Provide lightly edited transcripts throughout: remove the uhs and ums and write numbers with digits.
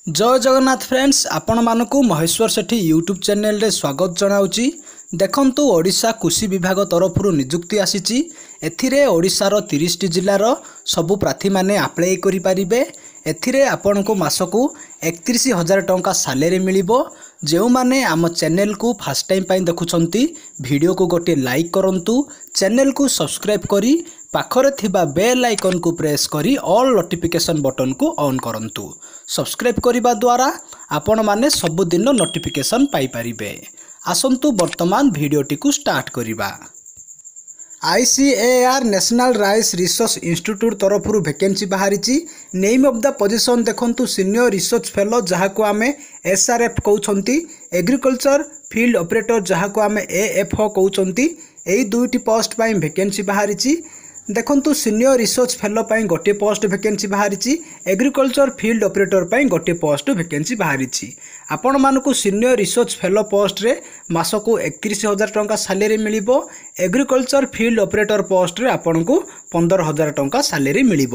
ଜୟ Jagannath friends, ଆପଣମାନଙ୍କୁ Maheswar Sethi YouTube ଚ୍ୟାନେଲରେ ସ୍ୱାଗତ ଜଣାଉଛି। ଦେଖନ୍ତୁ, ଓଡ଼ିଶା କୃଷି ବିଭାଗ ତରଫରୁ ନିଯୁକ୍ତି ଆସିଛି। ଏଥିରେ ଓଡ଼ିଶାର 30ଟି ଜିଲ୍ଲାର ସବୁ ପ୍ରାର୍ଥୀମାନେ ଆପ୍ଲାଏ କରିପାରିବେ। ଏଥିରେ ଆପଣଙ୍କୁ ମାସକୁ 31,000 ଟଙ୍କା ସାଲେରୀ ମିଳିବ। ଯେଉଁମାନେ ଆମ ଚ୍ୟାନେଲକୁ ଫାର୍ଷ୍ଟ ଟାଇମ୍ ପାଇଁ ଦେଖୁଛନ୍ତି, ଭିଡ଼ିଓକୁ ଗୋଟିଏ ଲାଇକ୍ କରନ୍ତୁ, ଚ୍ୟାନେଲକୁ ସବସ୍କ୍ରାଇବ୍ କରି ପାଖରେ ଥିବା ବେଲ୍ ଆଇକନ୍କୁ ପ୍ରେସ୍ କରି ଅଲ୍ ନୋଟିଫିକେସନ୍ ବଟନ୍କୁ ଅନ୍ କରନ୍ତୁ। ସବସ୍କ୍ରାଇବ୍ କରିବା ଦ୍ୱାରା ଆପଣମାନେ ସବୁଦିନ ନୋଟିଫିକେସନ୍ ପାଇପାରିବେ। ଆସନ୍ତୁ, ବର୍ତ୍ତମାନ ଭିଡ଼ିଓଟିକୁ ଷ୍ଟାର୍ଟ କରିବା। ICAR national rice research institute ତରଫରୁ ଭେକେନ୍ସି ବାହାରିଛି। ନେମ୍ ଅଫ୍ the position ଦେଖନ୍ତୁ, ସିନିୟର ରିସର୍ଚ୍ଚ ଫେଲୋ, ଯାହାକୁ ଆମେ ଏସ୍ଆର୍ଏଫ୍ କହୁଛନ୍ତି, ଏଗ୍ରିକଲଚର ଫିଲ୍ଡ ଅପରେଟର, ଯାହାକୁ ଆମେ ଏଏଫ୍ଓ କହୁଛନ୍ତି, ଏଇ ଦୁଇଟି ପୋଷ୍ଟ ପାଇଁ ଭେକେନ୍ସି ବାହାରିଛି। ଦେଖନ୍ତୁ, ସିନିୟର ରିସର୍ଚ୍ଚ ଫେଲୋ ପାଇଁ ଗୋଟିଏ ପୋଷ୍ଟ ଭେକେନ୍ସି ବାହାରିଛି, ଏଗ୍ରିକଲଚର ଫିଲ୍ଡ ଅପରେଟର ପାଇଁ ଗୋଟିଏ ପୋଷ୍ଟ ଭେକେନ୍ସି ବାହାରିଛି। ଆପଣମାନଙ୍କୁ ସିନିୟର ରିସର୍ଚ୍ଚ ଫେଲୋ ପୋଷ୍ଟରେ ମାସକୁ 31,000 ଟଙ୍କା ସାଲେରୀ ମିଳିବ। ଏଗ୍ରିକଲଚର ଫିଲ୍ଡ ଅପରେଟର ପୋଷ୍ଟରେ ଆପଣଙ୍କୁ 15,000 ଟଙ୍କା ସାଲେରୀ ମିଳିବ।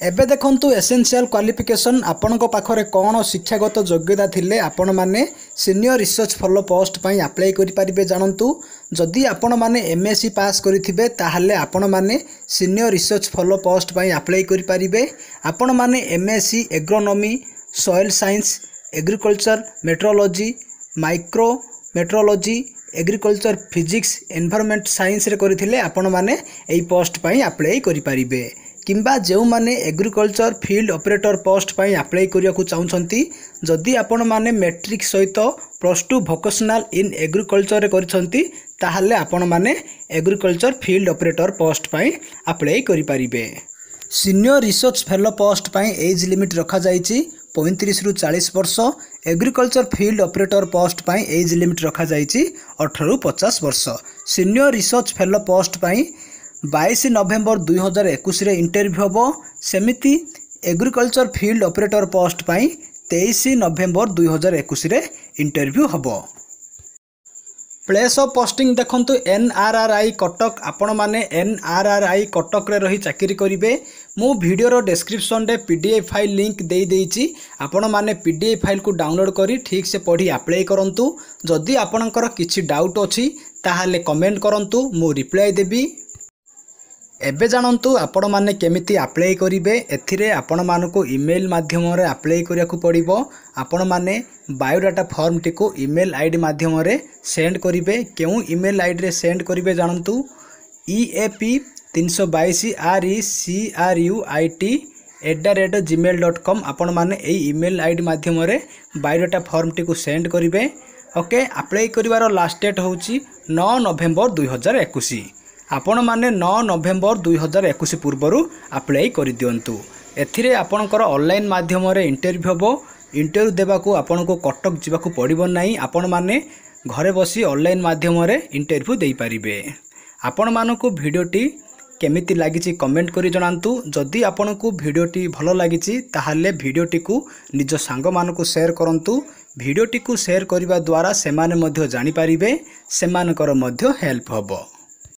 ଏବେ ଦେଖନ୍ତୁ ଏସେନ୍ସିଆଲ୍ କ୍ୱାଲିଫିକେସନ୍, ଆପଣଙ୍କ ପାଖରେ କ'ଣ ଶିକ୍ଷାଗତ ଯୋଗ୍ୟତା ଥିଲେ ଆପଣମାନେ ସିନିୟର ରିସର୍ଚ୍ଚ ଫେଲୋ ପୋଷ୍ଟ ପାଇଁ ଆପ୍ଲାଏ କରିପାରିବେ ଜାଣନ୍ତୁ। ଯଦି ଆପଣମାନେ ଏମ୍ଏସ୍ସି ପାସ୍ କରିଥିବେ, ତାହେଲେ ଆପଣମାନେ ସିନିୟର ରିସର୍ଚ୍ଚ ଫେଲୋ ପୋଷ୍ଟ ପାଇଁ ଆପ୍ଲାଏ କରିପାରିବେ। ଆପଣମାନେ MSc agronomy, soil science, agriculture meteorology, micro meteorology, agriculture physics, environment ସାଇନ୍ସରେ କରିଥିଲେ ଆପଣମାନେ ଏହି ପୋଷ୍ଟ ପାଇଁ ଆପ୍ଲାଏ କରିପାରିବେ। କିମ୍ବା ଯେଉଁମାନେ ଏଗ୍ରିକଲଚର ଫିଲ୍ଡ ଅପରେଟର ପୋଷ୍ଟ ପାଇଁ ଆପ୍ଲାଏ କରିବାକୁ ଚାହୁଁଛନ୍ତି, ଯଦି ଆପଣମାନେ ମେଟ୍ରିକ୍ ସହିତ +2 ଭୋକେସନାଲ୍ ଇନ୍ ଏଗ୍ରିକଲଚରରେ କରିଛନ୍ତି, ତାହେଲେ ଆପଣମାନେ ଏଗ୍ରିକଲଚର ଫିଲ୍ଡ ଅପରେଟର ପୋଷ୍ଟ ପାଇଁ ଆପ୍ଲାଏ କରିପାରିବେ। ସିନିୟର ରିସର୍ଚ୍ଚ ଫେଲୋ ପୋଷ୍ଟ ପାଇଁ ଏଜ୍ ଲିମିଟ୍ ରଖାଯାଇଛି 35ରୁ 40 ବର୍ଷ। ଏଗ୍ରିକଲଚର ଫିଲ୍ଡ ଅପରେଟର ପୋଷ୍ଟ ପାଇଁ ଏଜ୍ ଲିମିଟ୍ ରଖାଯାଇଛି 18ରୁ 50 ବର୍ଷ। ସିନିୟର ରିସର୍ଚ୍ଚ ଫେଲୋ ପୋଷ୍ଟ ପାଇଁ 22 ନଭେମ୍ବର 2021ରେ ଇଣ୍ଟରଭ୍ୟୁ ହେବ। ସେମିତି ଏଗ୍ରିକଲଚର ଫିଲ୍ଡ ଅପରେଟର ପୋଷ୍ଟ ପାଇଁ 23 ନଭେମ୍ବର 2021ରେ ଇଣ୍ଟରଭ୍ୟୁ ହେବ। ପ୍ଲେସ୍ ଅଫ୍ ପୋଷ୍ଟିଂ ଦେଖନ୍ତୁ, ଏନ୍ଆର୍ଆର୍ଆଇ କଟକ। ଆପଣମାନେ ଏନ୍ଆର୍ଆର୍ଆଇ କଟକରେ ରହି ଚାକିରି କରିବେ। ମୁଁ ଭିଡ଼ିଓର ଡେସ୍କ୍ରିପସନ୍ରେ ପିଡିଏଫ୍ ଫାଇଲ୍ ଲିଙ୍କ୍ ଦେଇଦେଇଛି। ଆପଣମାନେ ପିଡିଏଫ୍ ଫାଇଲ୍କୁ ଡାଉନଲୋଡ଼୍ କରି ଠିକ୍ସେ ପଢ଼ି ଆପ୍ଲାଏ କରନ୍ତୁ। ଯଦି ଆପଣଙ୍କର କିଛି ଡାଉଟ୍ ଅଛି, ତାହେଲେ କମେଣ୍ଟ କରନ୍ତୁ, ମୁଁ ରିପ୍ଲାଏ ଦେବି। ଏବେ ଜାଣନ୍ତୁ ଆପଣମାନେ କେମିତି ଆପ୍ଲାଏ କରିବେ। ଏଥିରେ ଆପଣମାନଙ୍କୁ ଇମେଲ୍ ମାଧ୍ୟମରେ ଆପ୍ଲାଏ କରିବାକୁ ପଡ଼ିବ। ଆପଣମାନେ ବାୟୋଡାଟା ଫର୍ମଟିକୁ ଇମେଲ୍ ଆଇଡ଼ି ମାଧ୍ୟମରେ ସେଣ୍ଡ କରିବେ। କେଉଁ ଇମେଲ୍ ଆଇଡ଼ିରେ ସେଣ୍ଡ କରିବେ ଜାଣନ୍ତୁ। eap322recruit@gmail.com। ଆପଣମାନେ ଏଇ ଇମେଲ୍ ଆଇଡ଼ି ମାଧ୍ୟମରେ ବାୟୋଡାଟା ଫର୍ମଟିକୁ ସେଣ୍ଡ କରିବେ। ଓକେ, ଆପ୍ଲାଏ କରିବାର ଲାଷ୍ଟ ଡେଟ୍ ହେଉଛି 9 ନଭେମ୍ବର 2021। ଆପଣମାନେ 9 ନଭେମ୍ବର 2021 ପୂର୍ବରୁ ଆପ୍ଲାଏ କରିଦିଅନ୍ତୁ। ଏଥିରେ ଆପଣଙ୍କର ଅନଲାଇନ୍ ମାଧ୍ୟମରେ ଇଣ୍ଟରଭ୍ୟୁ ହେବ। ଇଣ୍ଟରଭ୍ୟୁ ଦେବାକୁ ଆପଣଙ୍କୁ କଟକ ଯିବାକୁ ପଡ଼ିବ ନାହିଁ। ଆପଣମାନେ ଘରେ ବସି ଅନଲାଇନ୍ ମାଧ୍ୟମରେ ଇଣ୍ଟରଭ୍ୟୁ ଦେଇପାରିବେ। ଆପଣମାନଙ୍କୁ ଭିଡ଼ିଓଟି କେମିତି ଲାଗିଛି କମେଣ୍ଟ କରି ଜଣାନ୍ତୁ। ଯଦି ଆପଣଙ୍କୁ ଭିଡ଼ିଓଟି ଭଲ ଲାଗିଛି, ତାହେଲେ ଭିଡ଼ିଓଟିକୁ ନିଜ ସାଙ୍ଗମାନଙ୍କୁ ସେୟାର କରନ୍ତୁ। ଭିଡ଼ିଓଟିକୁ ସେୟାର କରିବା ଦ୍ୱାରା ସେମାନେ ମଧ୍ୟ ଜାଣିପାରିବେ, ସେମାନଙ୍କର ମଧ୍ୟ ହେଲ୍ପ ହେବ।